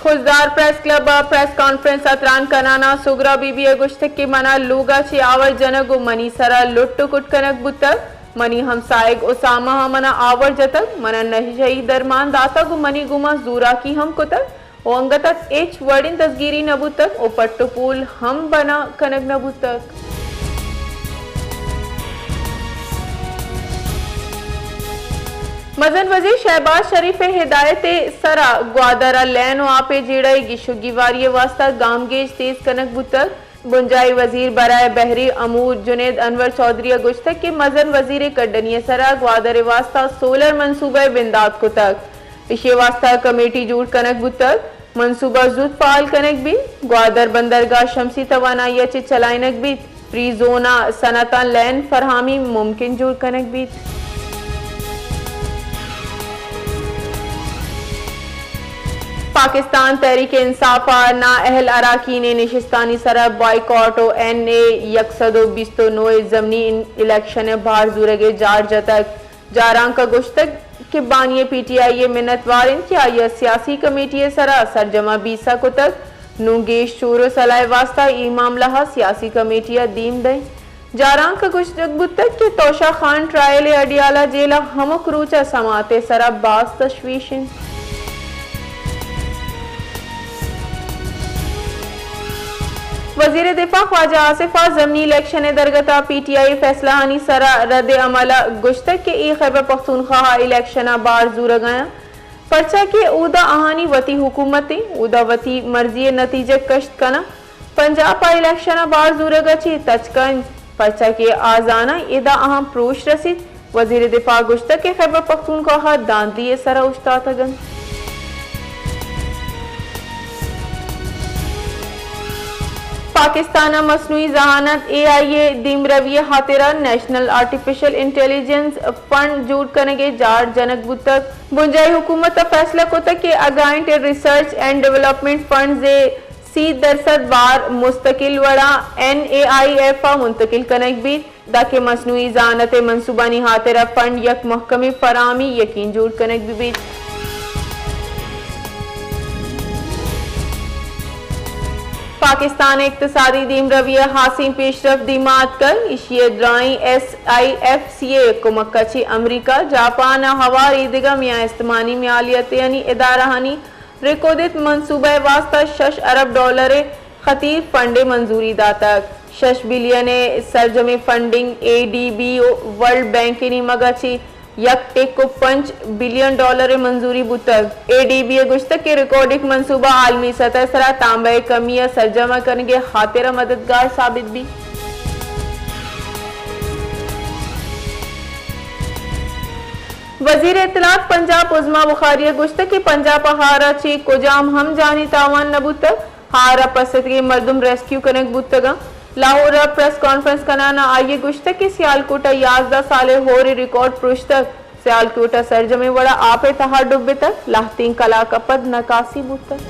Khuzdar press club ءَ press conference ءَ تران کنان ءَ سوگرا بی بی ءَ گوشتگ کہ منا لوگ ءَ چہ آور جنگ ءُ منی سرا لٹ ءُ کٹ کنگ بوتگ۔ منی ہمساہگ اسامہ ءَ منا آور جتگ، منا نشہی درمان داتگ ءُ منی گوما زوراکی ہم کتگ ءُ انگت ءَ ہچ وڑیں دزگیری نہ بوتگ ءُ پٹ ءُ پول ہم بنا کنگ نہ بوتگ۔ مزن وزیر شہباز شریف ءِ ہدایت ءِ سرا گوادر ءَ لین ءُ آپ ءِ جیڑہ ءِ گیش ءُ گیواری ءِ واستہ گامگیج تیز کنگ بوتگ۔ بنجاہی وزیر برائے بحری امور جنید انور چوہدری ءَ گوشتگ کہ مزن وزیر ءِ کڈنی ءِ سرا گوادر ءِ واستہ سولر منصوبہ ءِ بندات کتگ۔ ایشی ءِ واستہ کمیٹی جوڑ کنگ بوتگ۔ منصوبہ زوت فعال کنگ بیت۔ گوادر بندرگاہ شمسی توانائی ءَ چہ چلائینگ بیت۔ فری زون ءَ صنعتاں لین فراہمی ممکن جوڑ کنگ بیت۔ پاکستان تحریک انصاف ءَ نااہل اراکین ءِ نشستانی سرا بائیکاٹ ءُ این اے یک سد ءُ بیست ءُ نو ءِ ضمنی ان-، الیکشن ءِ بہر زورگ ءِ جار جتگ۔ جارانک ءَ گوشتگ کہ بانی پی ٹی آئی ءِ منتوار انت کہ آئی ءَ سیاسی کمیٹی ءِ سرا سرجم ءَ بیسہ کتگ، نوں گیش شور ءُ صلاح ءِ واستہ اے معاملہ ءَ سیاسی کمیٹی ءَ دیم دئیں۔ جارانک ءَ گوشتگ بوتگ کہ توشہ خان ٹرائل ءِ اڈیالہ جیل ءَ ہمک روچ ءَ سماعت ءِ سرا باز تشویش انت۔ وزیر دفاع خواجہ آصف ءَ ضمنی الیکشن ءِ درگت ءَ پی ٹی آئی ءِ فیصلہانی سرا رد عمل ءَ گوشتگ کہ اے خیبر پختونخواہ ءِ الیکشن ءَ بہر زورگ ءَ انت، پرچا کہ اودا آہانی وتی حکومت انت، اودا وتی مرضی ءِ نتیجہ کشت کناں۔ پنجاب ءَ الیکشن ءَ بہر زورگ ءَ چہ تچک انت، پرچا کہ آ زاناں ادا آہاں پروش رسیت۔ وزیر دفاع ءَ گوشتگ کہ خیبر پختونخواہ دھاندلی ءِ سرا اوشتاتگ انت۔ پاکستان ءَ مصنوعی ذہانت، اے آئی، ءِ دیمروی ءِ ہاترا نیشنل آرٹیفیشل انٹیلیجنس فنڈ جوڑ کنگ ءِ جار جنگ بوتگ۔ بنجاہی حکومت ءَ فیصلہ کتگ کہ اگاں inter research and development funds ءِ سی درسد بار مستقل وڑا این اے آئی ایف ءَ منتقل کنگ بیت، داں کہ مصنوعی ذہانت ءِ منصوبانی ہاترا فنڈ یک محکمیں فراہمی یقین جوڑ کنگ بہ بیت۔ پاکستان ءِ اقتصادی دیمروی ءَ ہاسیں پیشرفت دیما اتکگ، ایشی ءِ درائیں ایس آئی ایف سی ءِ کمک ءَ چہ امریکہ، جاپان ءَ ہوار ایدگہ میان استمانی میالیتانی ادارہانی ریکودت منصوبہ ءِ واستہ شش ارب ڈالر ءِ خطیر فنڈ ءِ منظوری داتگ۔ شش بلین ءِ سرجمیں فنڈنگ اے ڈی بی ءُ ورلڈ بینک ءِ نیمگ ءَ چہ یک ٹک ءُ پنچ بلین ڈالر ءِ منظوری بوتگ۔ اے ڈی بی ءَ گوشتگ کہ ریکوڈک منصوبہ عالمی سطح ءِ سرا تانبہ ءِ کمی ءَ سرجم کنگ ءِ ہاترا مددگار ثابت بیت۔ وزیر اطلاعات پنجاب عظمی بخاری ءَ گوشتگ کہ پنجاب ءَ ہار ءَ چہ کجام ہم جانی تاوان نہ بوتگ، ہار ءَ پستگیں مردم ریسکیو کنگ بوتگ انت۔ لاہور ءَ پریس کانفرنس کنان ءَ آئی ءَ گوشتگ کہ سیالکوٹ ءَ یازدہ سال ءِ ہور ءِ ریکارڈ پروشتگ، سیالکوٹ ءَ سرجمیں وڑا آپ ءِ تہا ڈبتگ، لہتیں کلاک ءَ پد نکاسی بوتگ۔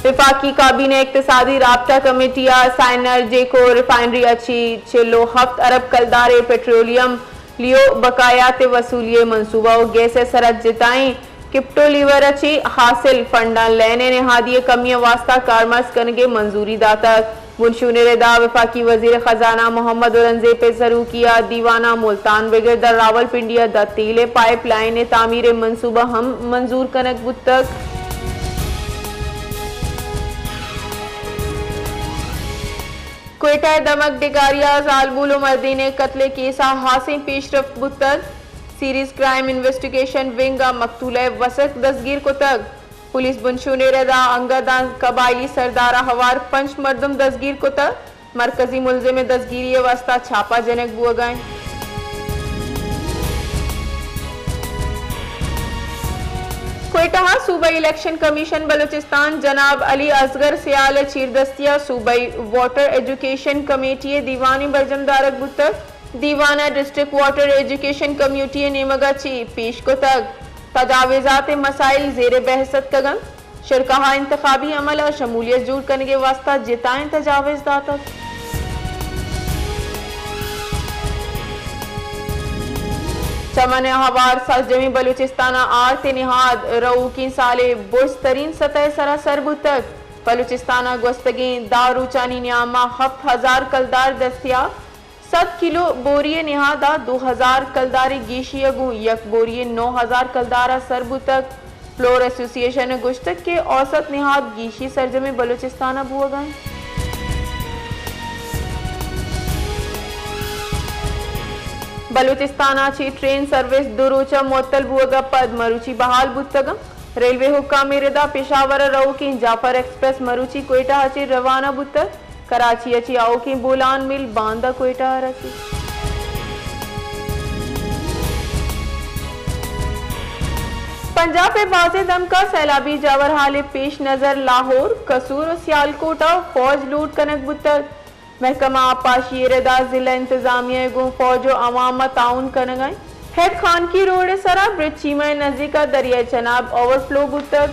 وفاقی کابینہ اقتصادی رابطہ کمیٹی ءَ سائنر جیکو ریفائنری ءَ چہ چل ءُ ہفت ارب کلدار ءِ پٹرولیم لیو بقایات ءِ وصولی ءِ منصوبہ ءُ گیس ءِ سرا جتائیں کپٹو لیور ءَ چہ حاصل فنڈاں لین ءِ نہادی ءِ کمی ءِ واستہ کارمرز کنگ ءِ منظوری داتگ۔ بنشون ءِ ردا وفاقی وزیر خزانہ محمد اورنگزیب ءِ سروکی ءَ دیوان ءَ ملتان بگر داں راولپنڈی ءَ داں تیل ءِ پائپ لائن ءِ تعمیر ءِ منصوبہ ہم منظور کنگ بوتگ۔ کوئٹہ ءِ دمگ ڈگاری ءَ زالبول ءُ مردین ءِ قتل ءِ کیس ءَ ہاسیں پیشرفت بوتگ۔ سیریز کرائم انویسٹیگیشن ونگ ءَ مقتولہ ءِ وسک دزگیر کتگ۔ پولیس بنشون ءِ ردا انگہ داں قبائلی سردار ءَ ہوار پنچ مردم دزگیر کتگ۔ مرکزی ملزم ءِ دزگیری ءِ واستہ چھاپہ جنگ بوگ ءَ انت۔ کوئٹہ ءَ صوبائی الیکشن کمیشن بلوچستان جناب علی اصغر سیال ءِ چیردستی ءَ صوبائی ووٹر ایجوکیشن کمیٹی ءِ دیوانے برجم دارگ بوتگ۔ دیوان ءَ ڈسٹرکٹ واٹر ایجوکیشن کمیٹی ءِ نیمگ ءَ چہ پیش کتگ۔ تجاوزات ءِ مسائل زیر بحث اتکگ انت۔ شرکا ءَ انتخابی عمل ءَ شمولیت جوڑ کنگ ءِ واستہ جتائیں تجاوز داتگ۔ چمن ء ہوار سرجمیں بلوچستان ء آرت ء نہاد رؤوکیں سال ء برزترین سطح ء سرا سر بوتگ۔ بلوچستان ء گوستگیں دہ روچانی نیام ء ہپت ہزار کلدار دستیاب، سد کلو بوری ء نہاد ء دو ہزار کلدار ء گیشی ء گوں یک بوری ء نو ہزار کلدار ء سر بوتگ۔ فلور ایسوسی ایشن ء گوشتگ کہ اوسط نہاد گیشی سرجمیں بلوچستان ء بوگ ء انت۔ بلوچستان ء چہ ٹرین سروس دو روچ ء معطل بوگ ء پد مروچی بحال بوتگ انت۔ ریلوے حکام ء ردا پشاور ء رؤوکیں جعفر ایکسپریس مروچی کوئٹہ ء چہ روانہ بوتگ۔ کراچی ء چہ آؤکیں بولان مل باندا کوئٹہ ء رسیت۔ پنجاب ء بازیں دمگ ء سیلابی جاورحال ء پیش نظر لاہور، قصور ء سیالکوٹ ء فوج لوٹ کنگ بوتگ۔ محکمہ آبپاشی ء ردا ضلع انتظامیہ ء گوں فوج ء عوام ء تعاون کنگ ء انت۔ ہیڈ خانکی روڈ ء سرا برج چیمہ ء نزیک ء دریائے چناب اوور فلو بوتگ۔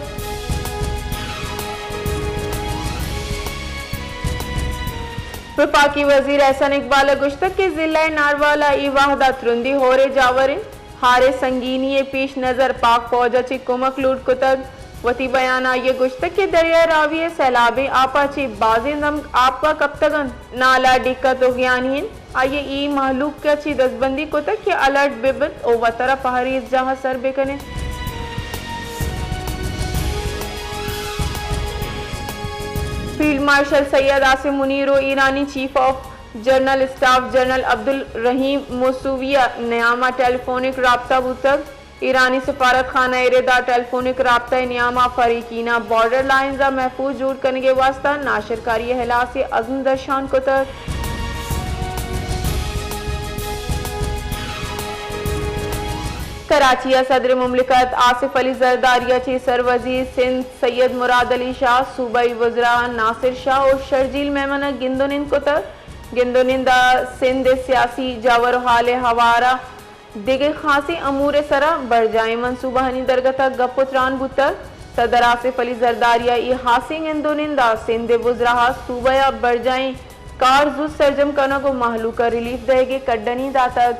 وفاقی وزیر احسن اقبال ء گوشتگ کہ ضلع ناروال ء اے وہد ء ترندی ہور ء جاور انت۔ ہار ء سنگینی ء پیش نظر پاک فوج ء چہ کمک لوٹ کتگ۔ وتی بیان ء آئی ء گوشتگ کہ دریائے راوی ء سیلابیں آپ ء چہ بازیں دمگ آپ ء کپتگ انت۔ نالہ، ڈیکہ تغیانی انت۔ آئی ء اے مہلوک ء چہ دزبندی کتگ کہ الرٹ بہ بنت ء وترا پہریزجاہ ء سر بہ کن انت۔ فیلڈ مارشل سید عاصم منیر ء ایرانی chief of general staff general Abdolrahim Mousavi ء نیام ء ٹیلیفونک رابطہ بوتگ۔ ایرانی سفارت خانہ ء ردا ٹیلیفونک رابطہ ء نیام ء فریقین ء بارڈر لائنز ء محفوظ جوڑ کنگ ء واستہ ناشرکاری ء ہلاس ء عزم درشان کتگ۔ کراچی ء صدر مملکت آصف علی زرداری ء چہ سروزیر سندھ سید مراد علی شاہ، صوبائی وزراء ناصر شاہ ء شرجیل میمن ء گند ء نند کتگ۔ گند ء نند ء سندھ ء سیاسی جاور ء حال ء ہوار ء دگہ خاصیں امور ء سرا برجاہیں منصوبہانی درگت ء گپ ء تران بوتگ۔ صدر آصف علی زرداری ء اے ہاسیں گند ء نند ء سندھ ء وزراء ء صوبہ ء برجاہیں کار زوت سرجم کنگ ء مہلوک ء ریلیف دئیگ ء کڈنی داتگ۔